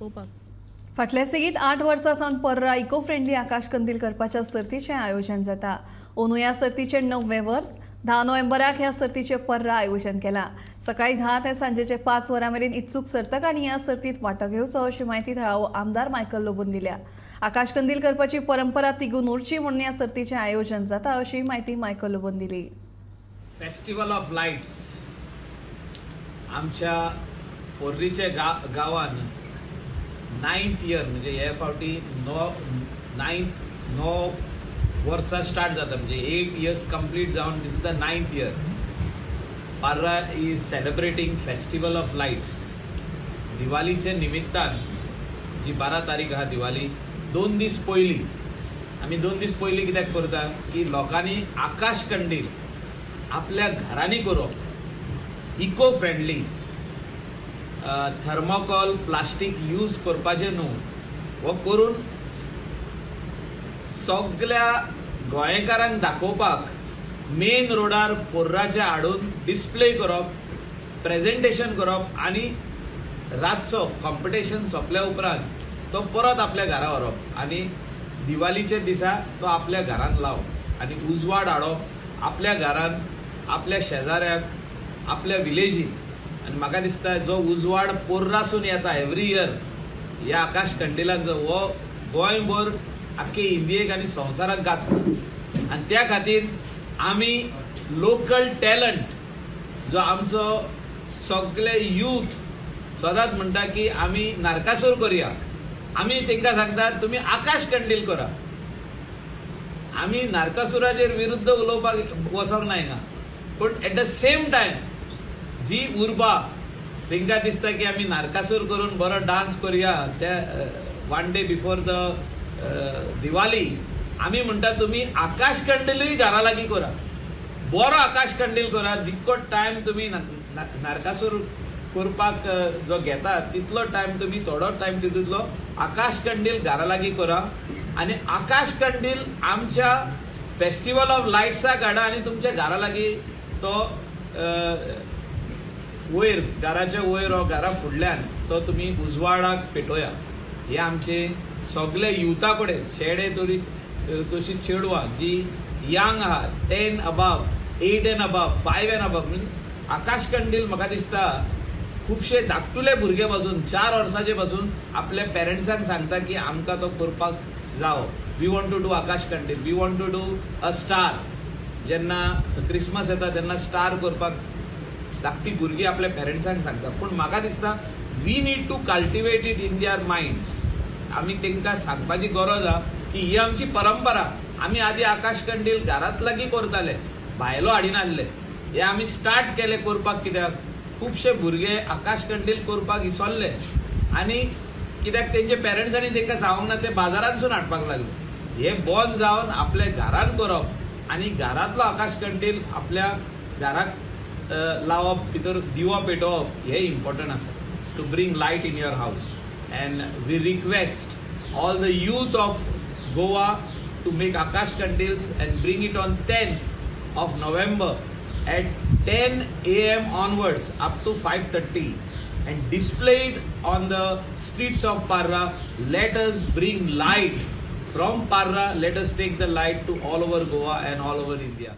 पळोवपाक. फाटल्या सेगीत 8 वर्सां सावन पर्रा इको फ्रेंडली आकाश कंदील करपाच्या सर्तीचें आयोजन जाता. अंदू ह्या सर्तीचें णववें वर्स. 10 नोव्हेंबराक ह्या सर्तीचें पर्रा आयोजन केलां. सकाळी 10 ते सांजेचे 5 वरां मेरेन इत्सूक सर्तकांनी ह्या सर्तीत वांटो घेवचो, अशी म्हायती थळावो आमदार मायकल लोबोन दिल्या. आकाश कंदील करपाची परंपरा तिगून उरची म्हणून ह्या सर्तीचें आयोजन जाता, अशी म्हायती मायकल लोबोन दिली. फेस्टिवल ऑफ लायट्स आमच्या पोर्रीच्या गांवान नायन्थ इयर, म्हणजे हे फावटी नायन्थ 9 वर्सां स्टार्ट जाता, म्हणजे 8 इयर्स कंप्लीट जावन this is the ninth year Parra is celebrating Festival of Lights. दिवाळीच्या निमित्तान जी 12 तारीख आहा दिवाळी, 2 दीस पयलीं. आमी 2 दीस पयलीं कित्याक करता की लोकांनी आकाश कंदील आपल्या घरांनी करप, eco friendly, thermocol, plastic use करपाचें न्हू. हो करून सगल्या गोंयकारांक दाखोवपाक मेन रोडार पोर्राचे हाडून डिस्प्ले करप, प्रेजेंटेशन करप आनी रातचो कॉम्पिटिशन सोंपल्या उपरांत तो परत आपल्या घरा व्हरप आनी दिवाळीच्या दिसा तो आपल्या घरान लावप आनी उजवाड हाडप आपल्या घरान, आपल्या शेजाऱ्याक, आपल्या विलेजीन. आनी म्हाका दिसता जो उजवाड पोर्रासून येता एवरी इयर ह्या आकाश कंडिलांचो, हो गोंयभर, आख्खे इंडियेक आनी संवसाराक गाजता. आनी त्या खातीर आमी लोकल टॅलंट जो आमचो सगळे यूथ सदांच म्हणटा की आमी नारकासूर करुया, आमी तांकां सांगतात, तुमी आकाश कंदील करा. आमी नारकासुराचेर विरुद्ध उलोवपाक वचोंक ना हिंगा, पूण एट the same time जी उर्बा तांकां दिसता की आमी नारकासूर करून बरो डान्स करुया त्या one day before the Diwali, आमी म्हणटा, तुमी आकाश कंदीलूय घरा लागीं करा, बरो आकाश कंदील करा. जितको टायम तुमी नारकासूर करपाक जो घेता, तितलो टायम तुमी थोडो टायम तितूंतलो आकाश कंदील घरा लागीं करा आनी आकाश कंदील आमच्या फेस्टिवल ऑफ लायट्साक हाडा आनी तुमच्या घरा लागीं तो वयर, घराच्या वयर वा घरा फुडल्यान तो तुमी उजवाडाक पेटोवया. हे आमचे सगळे युथा कडेन, चेडे तरी तशी चेडवां जी यंग आहा, 10 above, 8 and above, 5 and above, आकाश कंदील म्हाका दिसता खुबशे धाकटुले भुरगे पासून, 4 वर्साचे पासून आपल्या पेरंट्सांक सांगता की आमकां तो करपाक जावो, we want to do आकाश कंदील, we want to do a star. जेन्ना क्रिसमस येता तेन्ना स्टार करपाक धाकटी भुरगीं आपल्या पेरंट्सांक सांगता. पूण म्हाका दिसता we need to cultivate it in their minds. आमी तांकां सांगपाची गरज आहा की ही आमची परंपरा. आमी आदी आकाश कंदील घरांत लागीं करताले, भायलो हाडिनासले. हे आमी स्टार्ट केले करपाक कित्याक खुबशे भुरगे आकाश कंदील करपाक विसरले आनी कित्याक तेंचे पेरंट्सांनी तांकां सांगूंक ना, ते बाजारांतसून हाडपाक लागले. हे बंद जावन आपल्या घरान करप आनी घरांतलो आकाश कंदील आपल्या घराक लावप, भितर दिवो पेटोवप हे इम्पॉर्टंट आसा to bring light in your house. And we request all the youth of Goa to make Akash Kandils and bring it on 10th of November at 10 a.m. onwards up to 5:30 and display it on the streets of Parra. Let us bring light from Parra. Let us take the light to all over Goa and all over India.